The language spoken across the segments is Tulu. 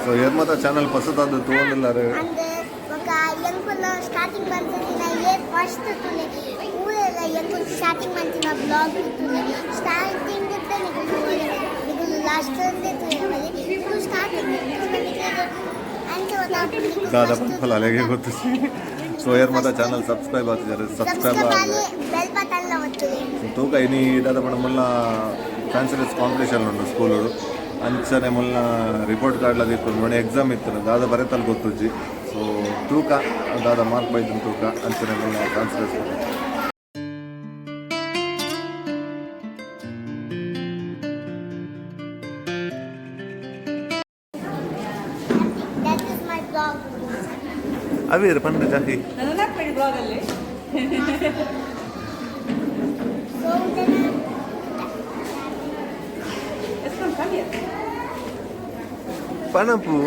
ಸೊ ಏರ್ ಮಾತ ಚಾನಲ್ ಪಸತಾದ ತೂವೊಂದುಲ್ಲಾರು. ಅಂದ್ ಬೊಕ ಎಂಕುಲು ಸ್ಟಾರ್ಟಿಂಗ್ ಮಂತಿನ ಏರ್ ಫಸ್ಟ್ ತೂಲೆ ಊರೆಲ್ಲ. ಎಂಕುಲು ಸ್ಟಾರ್ಟಿಂಗ್ ಮಂತಿನ ಬ್ಲಾಗ್ ತೂಲೆ. ಸ್ಟಾರ್ಟಿಂಗ್ ನಿಕುಲು ತೂವೊಲಿ, ನಿಕುಲು ಲಾಸ್ಟ್ ತೂವೊಲಿ. ನಿಕುಲು ಸ್ಟಾರ್ಟಿಂಗ್ ಅಂಚ. ದಾದ ಪನ್ಪಲ ಅಲೆಗೆ ಗೊತ್ತು. ಸೊ ಏರ್ ಮಾತ ಚಾನಲ್ ಸಬ್ಸ್ಕ್ರೈಬ್ ಆತಿದ್ದಾರೆ, ಸಬ್ಸ್ಕ್ರೈಬ್ ಸಬ್ಸ್ಕ್ರೈಬ್, ಬೆಲ್ ಬಟನ್ ಒತ್ತುಲೆ. ತೂಕ, ಇನಿ ದಾದ ಪಂಡ ಮುಲ್ಲ ಫ್ಯಾನ್ಸಿ ಡ್ರೆಸ್ ಕಾಂಪಿಟೇಷನ್ ಉಂಡು ಸ್ಕೂಲು. ಅಂಚನೆ ಮುಲ್ಲ ರಿಪೋರ್ಟ್ ಕಾರ್ಡ್ಲ ದೀಪುಂಡು. ಮೊನ್ನೆ ಎಕ್ಸಾಮ್ ಇತ್ತು, ದಾದ ಬರೆತಲ್ ಗೊತ್ತುಜ್ಜಿ. ಸೊ ತೂಕ, ದಾದ ಮಾರ್ಕ್ ಬೈದಿನ ತೂಕ. ಅಂಚನೆ ಮುಲ್ಲ fancy dress. That is my blog. ಅವೀರ್ ಪಂಡ ಜಾಹಿ. ನನ್ನ ಹಾಕ್ಬೇಡಿ ಬ್ಲಾಗಲ್ಲಿ. So then ಎಷ್ಟು ಕಮ್ಮಿ. ಪಣಪು.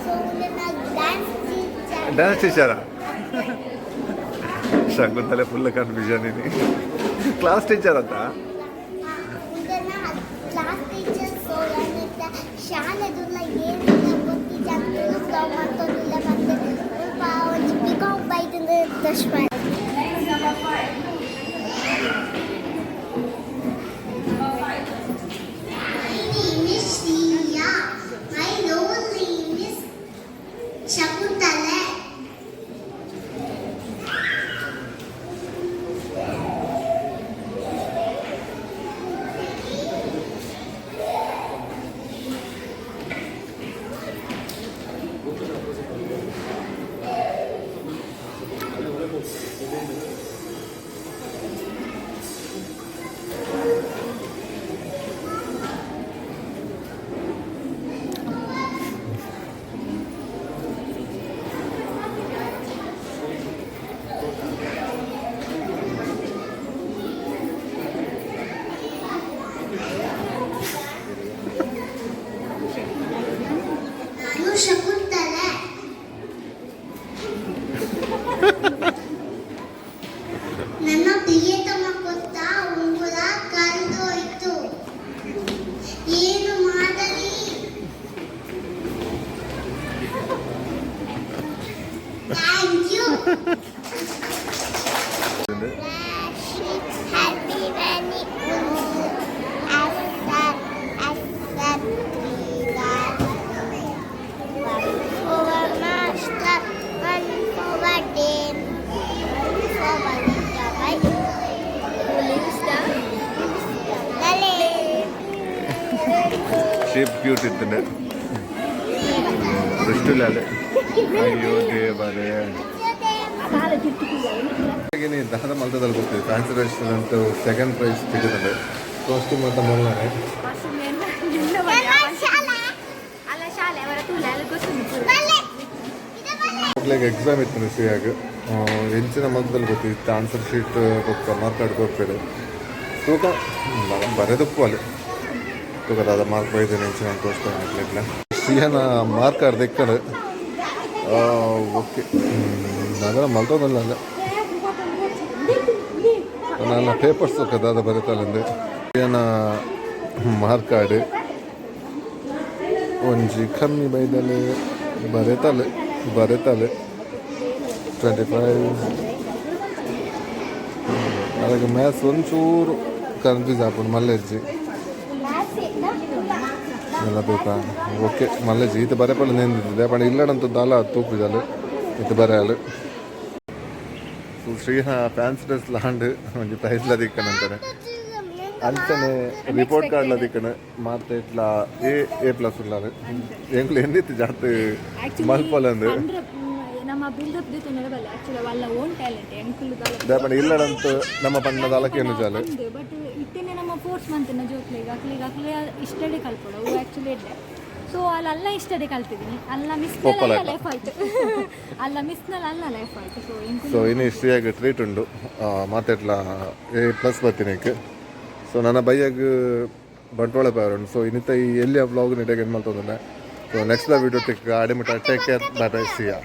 So then dance teacher. Dance ಟೀಚರಾ? Shakuntala full confusion. ini class teacher ಅಂತ. ಇದನ್ನ ಕ್ಲಾಸ್ ಟೀಚರ್. ಸೊ ಏನಿತ್ತ ಶಾಲೆದುಲ್ಲ ಏನಿಲ್ಲ ಗೊತ್ತಿಲ್ಲ, ತುಳು ಬ್ಲಾಗ್ ಮಾಡ್ತೊಂದಿಲ್ಲ. ಮತ್ತು ಸ್ವಲ್ಪ ಒಂಜಿ peacock ಬೈದಂದ್ರೆ ದಶ್ಮ. Number 5. Number 5. My name is Shriya. My own name is Shakuntala. ನಾನು ಶಕುಂತಲೆ. ನನ್ನ ಪ್ರಿಯತಮ ಕೊಟ್ಟ ಉಂಗುರ ಕಳೆದೋಯ್ತು, ಏನು ಮಾಡಲಿ? Thank you. Happy many. S S three one for master, one for dame, one for butterfly who lives the lane. Shape cute ಇತ್ತಂಡೆ ದೃಷ್ಟಿಲ್ಲ. ಅಯ್ಯೋ ದೇವರೇ! ದಾದ ಮಲ್ತದಲ್ಲಿ ಗೊತ್ತಿದೆ. ಫ್ಯಾನ್ಸಿ ಡ್ರೆಸ್ ಅಂತೂ ಸೆಕೆಂಡ್ ಪ್ರೈಸ್ ಸಿಗುತ್ತದೆ. ಕಾಸ್ಟ್ಯೂಮ್ ಅಂತ ಮೊದಲನೇ. ಅಲ್ಲ, ಶಾಲೆ ಅವರ ತೂಲೆ ಅಲ್ಲಿ ಗೊತ್ತುಂಟು. ಮಕ್ಳಿಗೆ ಎಕ್ಸಾಮ್ ಇತ್ತು ಶ್ರೀಯಾಗ. ಎಂಚಿನ ಮಧ್ಯದಲ್ಲಿ ಗೊತ್ತಿತ್ತು. ಆನ್ಸರ್ ಶೀಟ್ ಬೊಕ್ಕ ಮಾರ್ಕ್ ಕಾರ್ಡ್ ಕೊರ್ಪೆರ್. ತೂಕ, ಬರೆದಪ್ಪು ಅಲ್ಲಿ. ತೂಕ, ದಾದ ಮಾರ್ಕ್ ಬೈದೇನೆ ಎಂಚಿನ ತೋರಿಸ್ತಾರೆ ಮಕ್ಳಿಗ್ಲ. ಶ್ರೀಯನ ಮಾರ್ಕ್ ಕಾರ್ಡ್ ದೆಕ್ಕಡು. ಓಕೆ, ದಾದ ಮಲ್ತೋದಲ್ಲ ಅಲ್ಲ. ನನ್ನ ಪೇಪರ್ಸ್ ದಾದ ಬರೀತಾಳಂದು. ಶ್ರೀಯನ ಮಾರ್ಕ್ ಕಾರ್ಡ್ ಒಂಜಿ ಕಮ್ಮಿ ಬೈದಲ್ಲಿ. ಬರೆತಾಳೆ, ಬರೆತಾಳೆ. 25. ಅದಕ್ಕೆ ಮ್ಯಾಥ್ಸ್ ಒಂಚೂರು ಕನ್ಫ್ಯೂಸ್ ಆಪುಂಡು. ಮಲ್ಲೆಜ್ಜಿ ಎಲ್ಲ ತೂಕ. ಓಕೆ, ಮಲ್ಲೆಜ್ಜಿ ಈತ ಬರೆಪಲ್ಲ ನೆಂದಿದ್ದೆ. ಪಂಡ ಇಲ್ಲಡಂತ ದಾಲ ತೂಪುಜಾಲು ಇತ್ತು ಬರೆಯಲು. ಸೊ ಶ್ರೀಹ ಫ್ಯಾನ್ಸಿ ಡ್ರೆಸ್ ಲಾಂಡ್ ಒಂಜಿ ಪ್ರೈಸ್ಲ ದಿಕ್ಕನಂತಾನೆ. ಅಂಚನೆ ರಿಪೋರ್ಟ್ ಕಾರ್ಡ್ಲ ದಿಕ್ಕನ. ಮಾತೆ ಇಟ್ಲ ಎ ಎ ಪ್ಲಸ್ ಉಲ್ಲಾರು. ಎಂಕ್ಲು ಎಂದಿತ್ತು ಜಾತ್ ಮಲ್ಪೊಲಂದು. ಅಂದ್ರೆ ನಮ್ಮ ಬಿಲ್ಡಪ್ ದೀತೊಂದರೆ ಬಲ್ಲೆ. ಆಕ್ಚುಲಿ ಅವಲ್ಲ ಓನ್ ಟ್ಯಾಲೆಂಟ್ ಎಂಕುಲು. ದಾಪಂಡ ಇಲ್ಲಡಂತ ನಮ್ಮ ಪಂಡ ದಾಲಕ್ಕೆ ಏನು ಜಾಲೆ. ಬಟ್ ಇತ್ತೇನೆ ನಮ್ಮ ಫೋರ್ಸ್ ಮಂತಿನ ಜೋಕ್ಲೆಗ್ ಅಕ್ಲೆಗ್ ಅಕ್ಲೆ ಇಷ್ಟಡೆ ಕಲ್ಪೊಡು. ಅವು ಆಕ್ಚುಲಿ ಎಡ್ಡೆ. ಸೊ ಅಲ್ಲ, ಇಷ್ಟಡೆ ಕಲ್ತಿದ್ದೀನಿ ಅಲ್ಲ ಮಿಸ್. ಪೊಪ್ಪಲ. ಲೈಫ್ ಆಯ್ತು ಅಲ್ಲ, ಮಿಸ್ನಲ್ಲಿ ಅಲ್ಲ ಲೈಫ್ ಆಯ್ತು. ಸೊ ಎಂಕುಲು ಸೊ ಇನ್ನು ಶ್ರೀಯಾಗ ಟ್ರೀಟ್ ಉಂಡು. ಮಾತೆಟ್ಲ ಎ ಪ್ಲಸ್ ಬರ್ತೀನಿ. ಸೊ ನನ್ನ ಬೈಯಾಗ ಬಂಟ್ವಾಳ ಉಂಟು. ಸೊ ಇನ್ನಿತ ಈ ಎಲ್ಲಿಯ ವ್ಲಾಗ್ ನೀಟಾಗಿ ಏನು ಮಾಡ್ತಂದ್ರೆ. ಸೊ ನೆಕ್ಸ್ಟ್ ವಿಡಿಯೋ ತಿಕ್ಕ ಆಡಿ ಮುಟ್ಟ. Take care, bye bye, see ya.